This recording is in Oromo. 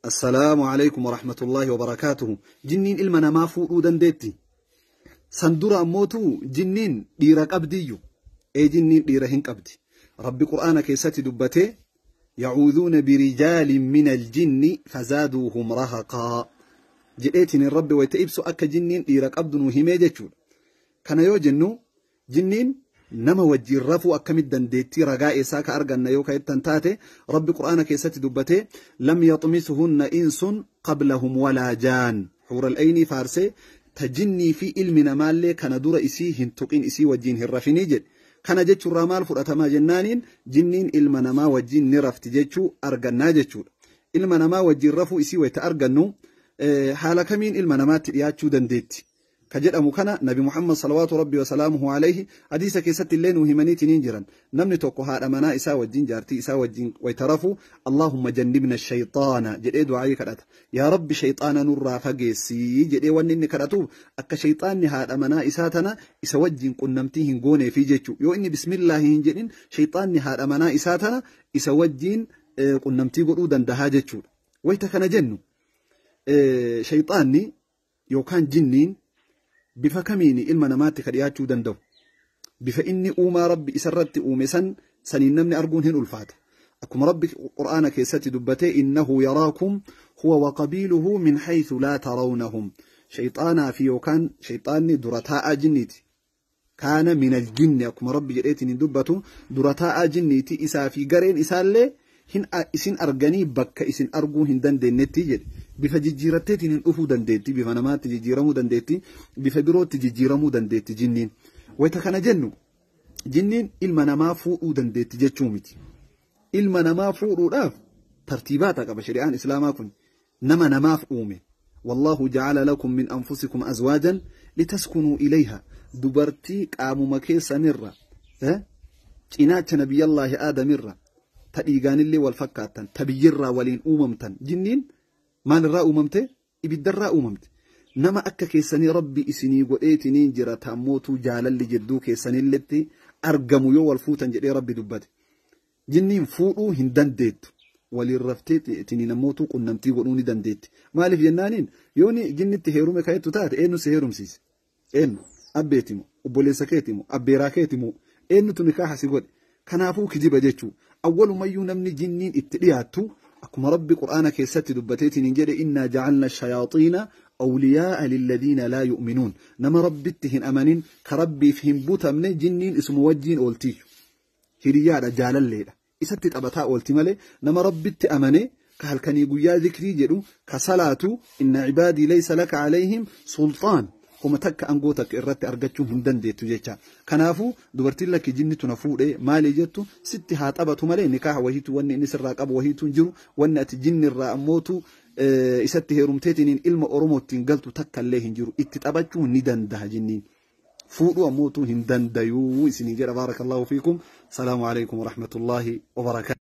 Assalaamu alaikum warahmatullaahi wabarakaatuhu. Jinniin ilma namaa fuudhuu dandeetti. San dura ammootu jinniin dhiira qabdiyyu. Ee, jinniin dhiira hin qabdi. Rabbi Qur'aana keessatti dubbatee: "Yacuudhuuna birijaalin min aljinni fazaaduuhum rahaqaa" jedheetiin Rabbi wayta ibsu akka jinniin dhiira qabdu nu himee jechuudha. Kana yoo jennu, jinniin nama wajjin rafuu akkamitti dandeettii, ragaa eessaa ka arganna yoo ka jettan taate, Rabbi Qur'aana keessatti dubbatee: "Lam yaxmisuhunna insun qablahum walaa jaan." Xuural aynii faarsee, ta jinnii fi ilmi namaallee kana dura isii hin tuqin, isii wajjin hin rafinii jedhe. Kana jechuurraa maal fudhatamaa jennaaniin, jinniin ilma namaa wajjin ni rafti jechuu argannaa jechuudha. Ilma namaa wajjin rafuu isii wayta argannu, haala kamiin ilma namaatti dhiyaachuu dandeetti ka jedhamu kana, Nabi Muhammad salawaatu Rabbi wasalaamuhu alayhi hadiisa keessatti illee nuu himaniitiin jiran. Namni tokko haadha manaa isaa wajjin, jaartii isaa wajjin wayta rafu, "Allahumma jannibna shayxaana" jedhee du'aayii kadhata. "Yaa Rabbi, shayxaana nurraa fageessii" jedhee. Wanni inni kadhatuuf akka shayxaanni haadha manaa isaa tana isa wajjin qunnamtii hin gooneefi jechuu. Yoo inni bismillaahi hin jedhin, shayxaanni haadha manaa isaa tana isa wajjin qunnamtii godhuu dandahaa jechuudha. Wayta kana jennu, shayxaanni yookaan jinniin bifa kamiin ilma namaatti ka dhiyaachuu danda'u? Bifa inni uumaa Rabbi isarratti uume san saniin namni arguun hin ulfaata. Akkuma Rabbi Qur'aana keessatti dubbatee: "Innahu yaraakum huwa wa qabiiluhu min haythu laa tarawnahum." Shayxaanaa fi yookaan shayxaanni dura taa'aa jinniiti. Kaana min aljinni, akkuma Rabbi jedheetiin hin dubbatu, dura taa'aa jinniiti. Isaa fi gareen isaallee hin isin arganii bakka isin arguu hin dandeenyetti jedhe. Bifa jijjiiratteetiin hin dhufuu dandeetti, bifa namaatti jijjiiramuu dandeetti, bifa birootti jijjiiramuu dandeetti jinniin. Wayta kana jennu, jinniin ilma namaa fuudhuu dandeetti jechuu miti. Ilma namaa fuudhuudhaaf tartiibaata qaba shari'aan Islaamaa kun. Nama namaaf uume. "Wallahu ja'ala lakum min anfusikum azwaajan litaskunuu ilayha." Dubartii qaamuma keessanirra, cinaacha Nabiyyallaahi Aadamirra, ta dhiigaanillee wal fakkaattan, ta biyyirraa waliin uumamtan. Jinniin maalirraa uumamte? Ibiddarraa uumamte. Nama akka keessanii Rabbi isinii godheetiniin jira, taammootuu jaalalli jidduu keessanilletti argamu yoo wal fuutan jedhee Rabbi dubbate. Jinniin fuudhuu hin dandeettu. Waliin raftee tini namootuu qunnamtii godhuu ni dandeetti. Maaliif jennaaniin, yooni jinnitti heerume ka'ettu taate, eenyu si heerumsiise? Eenyu? Abbeetimu, obboleessa keetimu, abbeeraa keetimu, eenyutu nikaaha si godhe? Kanaafuu kijiba jechuu. Awwalumayyuu namni jinniin itti dhiyaattu, akkuma Rabbi Qur'aana keessatti dubbateetiin hin jedhe: "Innaa ja'alna shayaaxiina awliyaa'a lilladhiina laa yu'minuun." Nama Rabbitti hin amanin, ka Rabbiif hin butamne, jinniin isuma wajjiin ooltiyyu. Hiriyaadha, jaalalleedha. Isatti taphataa oolti malee, nama Rabbitti amane, ka halkanii guyyaa zikrii jedhu, ka salaatu, "Inna cibaadii laysa laka alayhim sulxaan", homa takka angoo takka irratti argachuu hin dandeettu jecha. Kanaafuu dubartiin "Lakki, jinni tuna fuudhee" maali jettu, sitti haa taphatu malee nikaaha wahiitu wanni inni sirraa qabu wahiitu hin jiru. Wanni ati jinni irraa ammootu isatti heerumteetiin ilma Oromootiin galtu takka illee hin jiru. Itti taphachuu ni danda'a jinniin. Fuudhuu ammootu hin dandayuu isinii jedha. Baarakallahu fiikum. Salaamu alaikum warahmatullaahi wabarakaatu.